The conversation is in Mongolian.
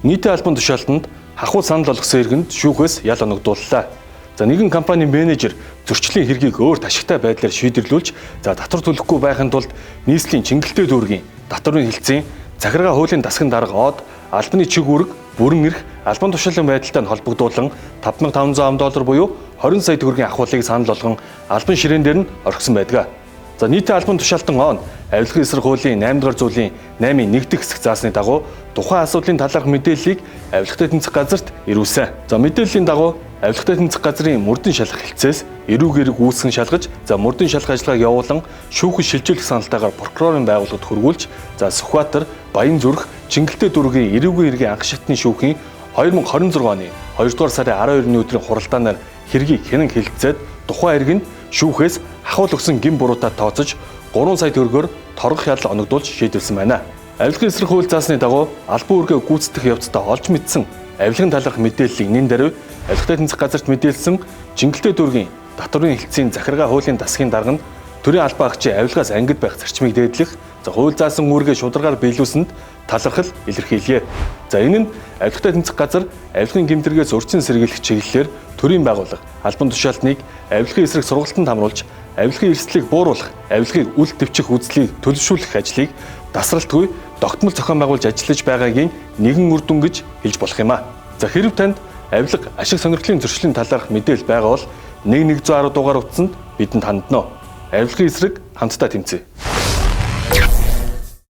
Нийтийн албан тушаалтанд хахуу санал болгосон иргэнд шүүхээс ял оногдууллаа. За нэгэн компанийн менежер зөрчлийн хэргийг өөрт ашигтай байдлаар шийдвэрлүүлж за татвар төлөхгүй байхын тулд нийслэлийн Чингэлтэй дүүргийн татварын хэлтсийн захиргаа хуулийн дасган дарга од албаны чиг үүрэг бүрэн эрх албан тушаалын байдалтай нь холбогдуулан 5500 ам доллар буюу 20 сая төгрөгийн ахуулыг санал болгон албан ширээн дээр нь орхисон байдаг. За нийтийн албан тушаалтан он авилгын эсрэг хуулийн 8 дугаар зүйлийн 8-ын 1 дэх хэсэг заасны дагуу тухайн асуудлын талаарх мэдээллийг авилгатай тэнцэх газарт ирүүлсэн. За мэдээллийн дагуу авилгатай тэнцэх газрын мөрдөн шалах хэлтсээс эрүүг эрэг үүсгэн шалгаж за мөрдөн шалах ажиллагааг явуулан шүүхэд шилжүүлэх саналтайгаар прокурорын байгууллагад хөргүүлж за Сүхбаатар, Баянзүрх, Чингэлтэй дүүргийн эрүүгийн эргийн анх шатны шүүхийн 2026 оны 2 дугаар сарын 12-ны өдрийн хуралдаанаар хэргийг хянан хэлтсээд тухайн иргэнд шүүхээс хахуул өгсөн гэм буруутай тооцож 3 сая төгрөгөөр торгох ялал оногдуулж шийдвэрлсэн байна. Авилгын эсрэг хууль заасны дагуу албан үүргээ гүйцэтгэх явцдаа олж мэдсэн авилгын талаарх мэдээллийг нэн даруй авилгатай тэнцэх газарт мэдээлсэн Чингэлтэй дүүргийн татварын хэлтсийн захиргаа хуулийн дасгийн дарга нь төрийн албан агчийн авилгаас ангид байх зарчмыг дээдлэх за хууль заасан үүргээ шударгаар биелүүлсэнд талархал илэрхийлье. За энэ нь авилгатай тэнцэх газар авилгын гэмтрэгээс урьдчилан сэргийлэх чиглэлээр төрийн байгууллага албан тушаалтныг авилгын эсрэг сургалтанд хамруулж авилгын эрсдлийг бууруулах, авилгыг үл тэвчих үзлийг төлөвшүүлэх ажлыг дасралтгүй тогтмол зохион байгуулж ажиллаж байгаагийн нэгэн үр дүн гэж хэлж болох юм а. За хэрв танд авилга ашиг сонирхлын зөрчлийн талаарх мэдээлэл байгаа бол 1110 дугаар утсанд бидэнд хандна. Авилгын эсрэг хамтдаа тэмцъе.